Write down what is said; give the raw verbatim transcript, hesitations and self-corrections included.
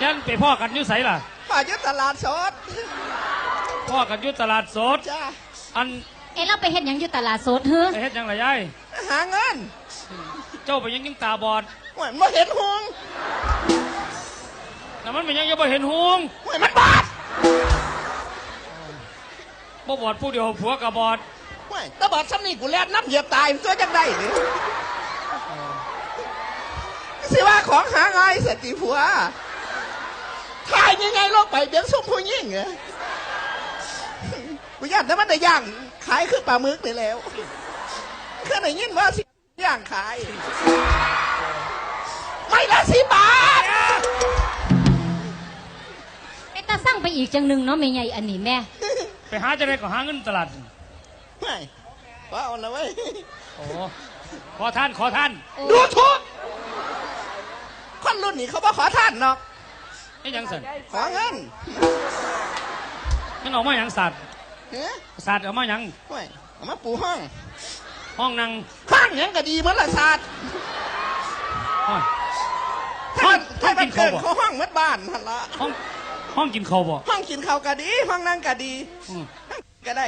ยันไปพ้อกันอยู่ไสล่ะ พ่ออยู่ตลาดสด พ้อกันอยู่ตลาดสด จ้า อัน เอ๊ะ เราไปเฮ็ดหยังอยู่ตลาดสดเฮ้อ ไปเฮ็ดหยังล่ะยาย หาเงิน เจ้าไปหยังยังตาบอด โอ้ย มันบ่เห็นหุง แล้วมันเป็นหยังยังบ่เห็นหุง โอ้ย มันบอด บ่บอดผู้เดียวผัวก็บอด โอ้ย แต่บอดซ้ำนี่กูแล่นน้ำเหยียบตายมันตัวจังได้นี่ สิว่าของหาง่ายเสียติผัว ถ่ายยังไงลงไปเบียงซุ่มผู้หญิงเหรอ กูย่านแต่มันได้ย่างขายคือปลาหมึกนี่แหล้ว เคยได้ยินว่าสิย่างขาย ไม่ละสิบบาท เป็นตาสั่งไปอีกจังหนึ่งเนาะแม่ใหญ่อันนี้แม่ ไปหาจะได้ก็หาเงินตลาด ไม่ ว่าเอาละเว้ย โอ้ ขอทาน ขอทาน โอ้ ดูถูก คนรุ่นนี้เขาบ่ขอทานเนาะ นี่ยังสั่น ขอเงิน มันออกมาหยังสัตว์ เฮ้ย สัตว์ออกมาหยัง โอ้ย เอามาปูห้อง ห้องนั่ง ห้องหยังก็ดีหมดละสัตว์ ห้อง ให้มัน ห้อง ห้องกินข้าวบ่ ให้มันเกินเขาห้องหมดบ้านหั่นละ ห้อง ห้องกินข้าวบ่ ห้องกินข้าวก็ดี ห้องนั่งก็ดี อืม ก็ได้